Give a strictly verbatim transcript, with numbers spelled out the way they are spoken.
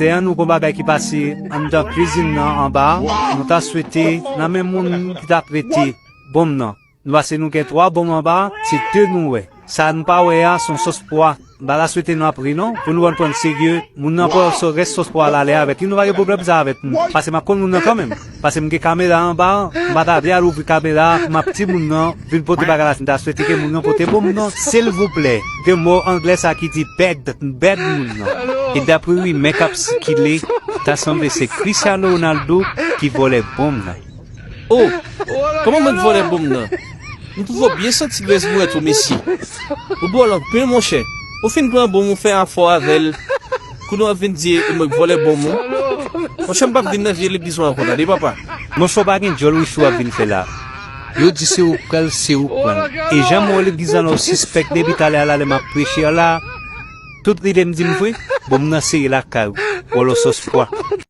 Tè an, nou gon bagay ki pase anndan kwizin nan anba a, nou ta swete nan men moun ki ta prete bonm nan. Nou pase nou gen twa bonm anba a, se de nou wè. Sa nou pa wè a, se yon sòs pwa. M pa ta swete nou ap ri non, pou nou konn pran serye, moun nan pran sò rès sòs pwa la ale avèk li, nou pa gen pwoblèm sa avèk nou. Pase m ap konn moun nan kanmenm. Pase m gen kamera anba a, m pa ta vle al ouvri kamera a, m ap di moun nan, vin pote bagay la, si m ta swete ke moun nan pote bonm nan, silvouplè. Gen mo anglè sa ki di bad, bad moun nan. E dapre rimè k ap sikile, ta sanble se Cristiano Ronaldo ki vòlè bonm nan. Oh, kòman mwen k vòlè bonm nan? M twouve w byen santi grès bourèt ou, mesye. Ou dwòl anpil, monchè. Ou fin pran bonm ou fè afè w avè l. Kounye w ap vin di e mwen k vòlè bonm ou. Monchè, m p ap vin nan vye legliz ou ankò, tande, papa. Monchè, w pa gen djòl wifi w ap vin fè la. Yo di se ou k pran l, se ou k pran l. E jan m wè w legliz la, non, w sispèk depi talè a la lè m ap preche a la. Tout lide m di m vre, bonm nan sere lakay ou. Wòlò sòs pwa.